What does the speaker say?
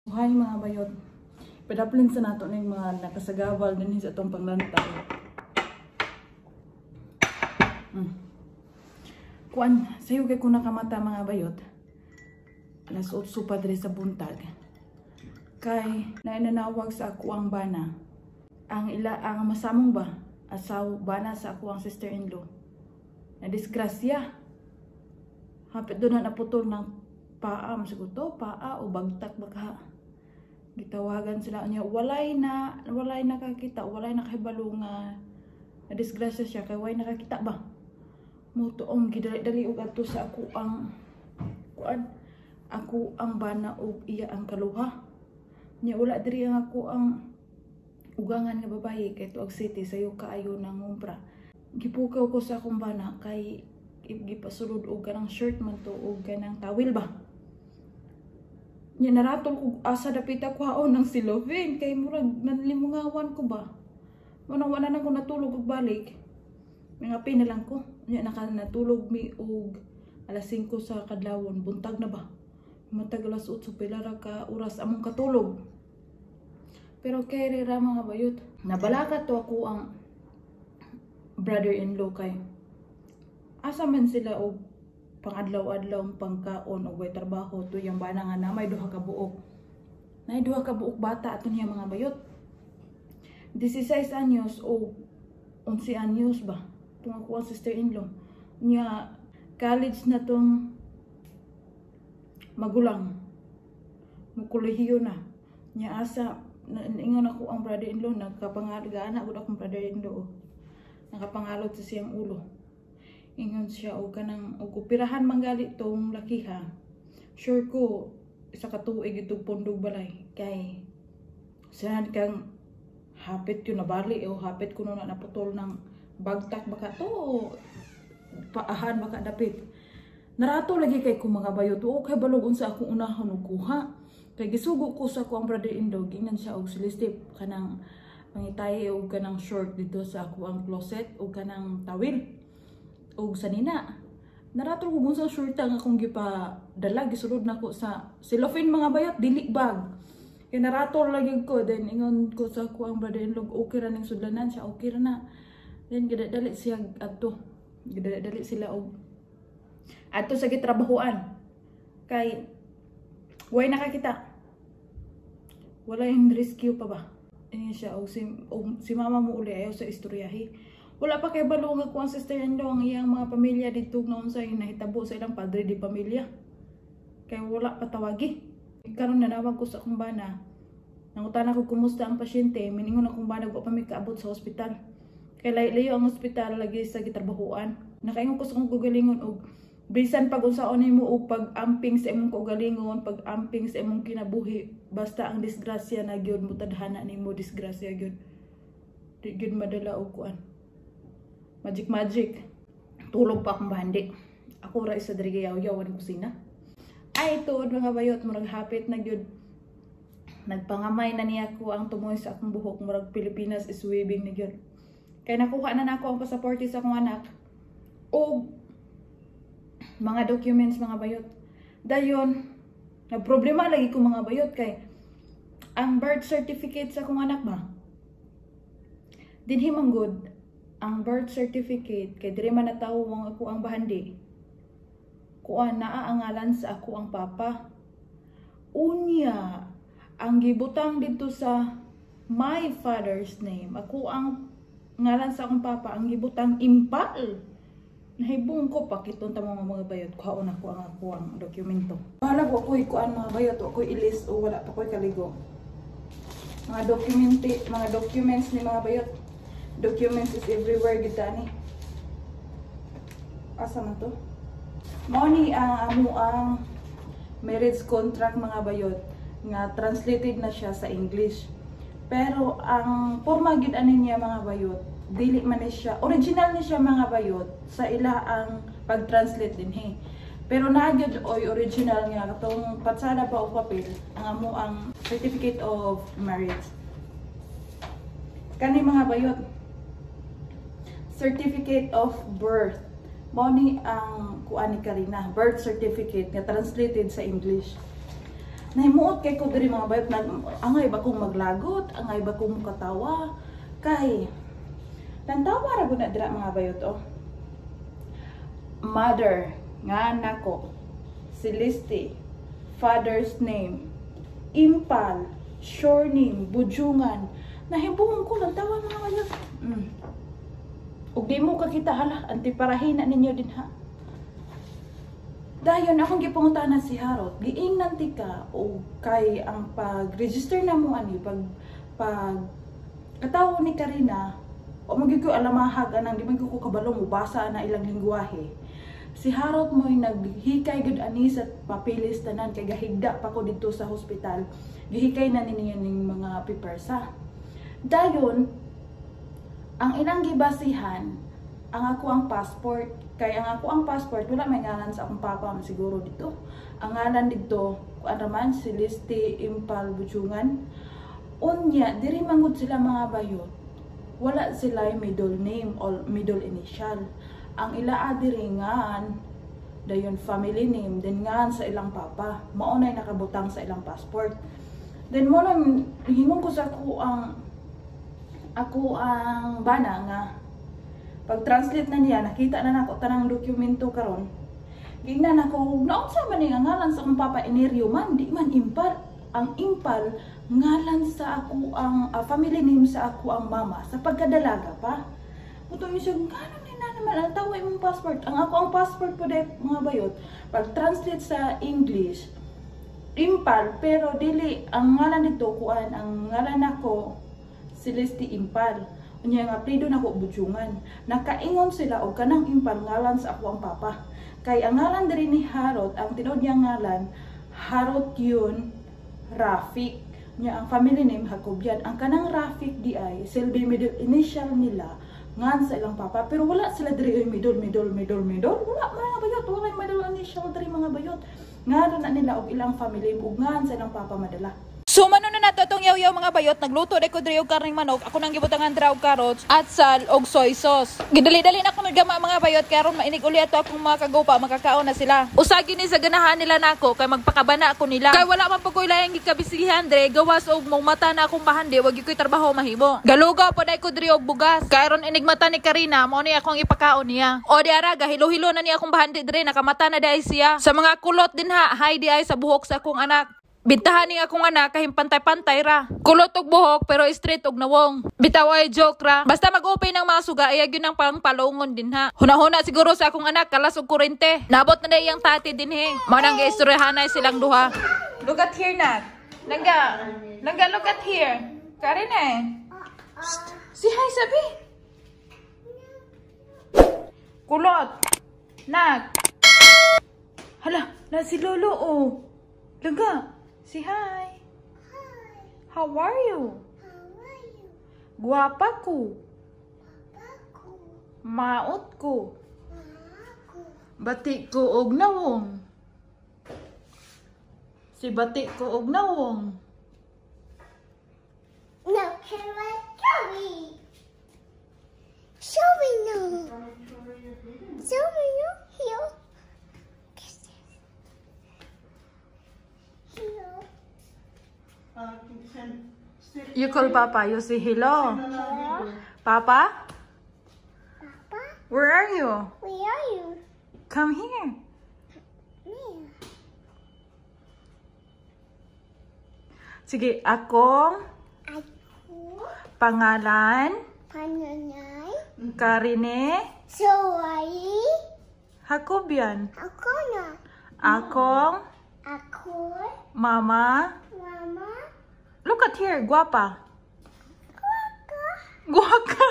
Hi, mga bayot. Padaplin sa nato ning mga nakasagabal dinhi sa atong panglantaw. Kuan, sayo kay ko nakamata, mga bayot. Alas 8 pa diri sa buntag. Kay nainanawag sa ako ang bana. Ang ila ang masamong ba? Asaw bana sa ako ang sister-in-law. Na disgrasya. Hapit doon na naputol ng paa, siguro to, paa o bagtak baka. Gitawagan sila niya, walay nakakita, walay nakahibalo nga na disgrasya siya kay walay nakakita ba. Mo tuong gidali-dali og adto sa ako ang kuan, ako ang bana og iya ang kaluha. Nya wala diri ang ako ang ugangan nga babaye kay tuag city, sayo kaayo nang umpra. Gipukaw ko sa akong bana kay gipasulod og kanang shirt man to og kanang tawil ba. Nya naratol ko asa dapita kuhaon ng silofin kay murag nanlimungawan ko ba. Mao wala na ko natulog og balik. Mga na lang ko. Nya naka natulog mi og alas 5 sa kadlawon, buntag na ba. Matag alas 8, pila ra ka oras among katulog. Pero kay ra, mga bayot. Nabalaka to ako ang brother-in-law kay asa man sila og pangadlaw-adlaw ang pangkaon og way trabaho to yung bana nga na may duha ka buok. Nay duha ka buok bata ato niya, mga bayot. 16 anyos o 11 anyos ba. Tung ako ang sister-in-law. Nya college na tong magulang. Mukolehiyo na. Nya asa ingon ako ang brother-in-law, nagkapangalot ana gud akong brother-in-law. Nakapangalot sa siyang ulo. Ingon siya og kanang og operahan manggali tong lakiha. Sure ko isa ka tuig itong pundog balay kay saan kang hapit yun nabali o hapit kuno na naputol ng bagtak baka to o paahan baka dapit. Narato lagi kay ko, mga bayot, o kay balog unsa akong unahon og kuha. Kay gisugo ko sa ako ang brother-in-law, ginan siya og silistip kanang mangitay og kanang short dito sa ako ang closet og kanang tawil og sanina. Narato ko kung sa short ang akong gipadala, gisulod nako sa cellophane, mga bayot, dili bag. Kay narato lagi ko, then ingon ko sa ako ang brother-in-law, okay ra ning sudlanan siya, okay ra na. Then gidali siya adto. Gidali sila og adto sa gitrabahoan. Kay way nakakita. Wala yung rescue pa ba. Ingon siya og si mama mo uli ayaw sa istoryahi. Wala pa kay balo nga kuang sister-in-law ang iyang mga pamilya dito nga unsay nahitabo sa ilang padre di pamilya. Kay wala pa tawagi. Karon nanawag ko sa akong bana. Nangutana ko kumusta ang pasyente, miningon akong bana wa pa mi kaabot sa ospital. Kay layo ang ospital lagi sa gitrabahoan. Nakaingon ko sa akong kaugalingon og bisan pag unsaon nimo og pag-amping sa imong kaugalingon, pag-amping sa imong kinabuhi, basta ang disgrasya na gyud mutadhana nimo, disgrasya gyud. Di gyud madala og kuan. Magic magic. Tulog pa akong bahandi. Ako ra isa diri gayaw-yaw ang kusina. Ay tuod, mga bayot, murag hapit na gyud. Nagpangamay na niya ko ang tumoy sa akong buhok, murag Pilipinas is waving na gyud. Kay nakuha na nako ang pasaporte sa akong anak. Og mga documents, mga bayot. Dayon, nagproblema lagi ko, mga bayot, kay ang birth certificate sa akong anak ba? Dinhi man gud ang birth certificate kay diri man natawo ang ako ang bahandi. Kuan, naa ang ngalan sa ako ang papa. Unya, ang gibutang dito sa my father's name, ako ang ngalan sa akong papa, ang gibutang Impal. Nahibong ko pakiton ta mga bayot, kuhaon ako ang ako ang dokumento. Bahala ko ako'y kuan, mga bayot, ako'y ilis o wala pa ko'y kaligo. Mga dokumenti, mga documents ni, mga bayot. Documents is everywhere gid ni. Asa man to? Mao ni ang amo ang marriage contract, mga bayot, nga translated na siya sa English. Pero ang porma gid ani niya, mga bayot, dili man ni siya original ni siya, mga bayot, sa ila ang pag-translate dinhi. Pero naa gyud oy original nga katong patsada pa og papel ang amo ang certificate of marriage. Kani, mga bayot, certificate of birth. Mao ni ang kuan ni Karina, birth certificate nga translated sa English. Nahimuot kay ko diri, mga bayot, nag angay ba kong maglagot, angay ba kong mukatawa kay tantawa ra gud na dira, mga bayot, oh. Mother, nga nako, Celeste, father's name, Impal, surname, Bujungan. Nahibuong ko lang tawa, mga bayot. Ug di mo kakita, hala, antiparahina ninyo din ha. Dayon akong gipangutana si Harot, giingnan ti ka og kay ang pag-register na mo ani pag pag katawo ni Karina o magyud ko alamahag anang di man ko kabalo mo basa na ilang lingwahe. Si Harot mo'y naghikay gud ani sa papilis tanan kay gahigda pa ko didto sa hospital. Gihikay na ninyo ning mga papers ha. Dayon ang ilang gibasihan ang ako ang passport kay ang ako ang passport wala may ngalan sa akong papa man siguro dito. Ang ngalan dito kuan raman, Celeste Impal Bujungan. Unya diri mangud sila, mga bayot, wala sila middle name or middle initial. Ang ila diri ngan, dayon family name, then ngan sa ilang papa. Mao nay nakabutang sa ilang passport. Then mo nang hingon ko sa ako ang bana nga pag-translate na niya, nakita na nako tanang dokumento karon. Gingnan ako, naunsa man ni nga ngalan sa akong papa, Enerio man, di man Impal. Ang Impal, ngalan sa ako ang family name sa ako ang mama sa pagkadalaga pa. Mutong siya, ngano ni na naman ang tawa imong passport. Ang ako ang passport po dahil, mga bayot, pag-translate sa English, Impal, pero dili, ang ngalan dito, kuan, ang ngalan nako, Celeste Impal. Unya nga apelyido nako Bujungan. Nakaingon sila og kanang Impal ngalan sa ako ang papa. Kay ang ngalan diri ni Harot, ang tinuod niyang ngalan, Harot yun Rafik. Nya ang family name Hakobian. Ang kanang Rafik di ay silbi middle initial nila ngan sa ilang papa, pero wala sila diri oy middle middle middle middle, wala, mga bayot, wala middle initial diri, mga bayot. Ngalan na nila og ilang family ug ngan sa ilang papa madala. So mano na nato atong yaw-yaw, mga bayot, nagluto de ko diri og karning manok. Ako nang gibutangan dira og carrots, atsal og soy sauce. Gidali-dali na ko gama, mga bayot, kay aron mainig uli ato akong mga kagupa, makakaon na sila. Usa gini sa ganahan nila nako kay magpakabana ako nila. Kay wala man pa ko'y layang gikabisihan dre, gawas og mong mata na akong bahandi, wag gyud ko'y trabaho mahimo. Galugaw pa ko diri og bugas. Kay aron inig mata ni Karina, mao ni akong ipakaon niya. O di ara gahilo-hilo na niya akong bahandi dre, nakamata na dai siya. Sa mga kulot din ha, hay di ay sa buhok sa akong anak. Bintahan ni akong anak kahim pantay-pantay ra. Kulot og buhok pero straight og nawong. Bitaw ay joke ra. Basta mag-open ng mga suga ay gyud ang pang palungon din ha. Hunahuna siguro sa akong anak kalas og kurente. Nabot na iyang tati din he. Mao nang giistoryahanay silang duha. Look at here, nak. Langga. Langga, look at here. Karine. Psst. Say hi, sabi. Kulot. Nak. Hala, na si Lolo oh. Langga. Say hi. Hi. How are you? How are you? Guwapa ko. Paco. Maot ko. Paco. Bati ko og nawong. Si bati ko og nawong. Now can I show me? Show me now. Show me now. Here. Kiss this. Here. You call Papa. You say hello. Hello. Papa, Papa, where are you? Where are you? Come here. Me. Sige, akong Ako. Pangalan, Pananay. Karine Sorry. Hakobian. Ako na. Akong Ako. Mama. Mama. Look at here, guwapa. Guwapa. Guwaka.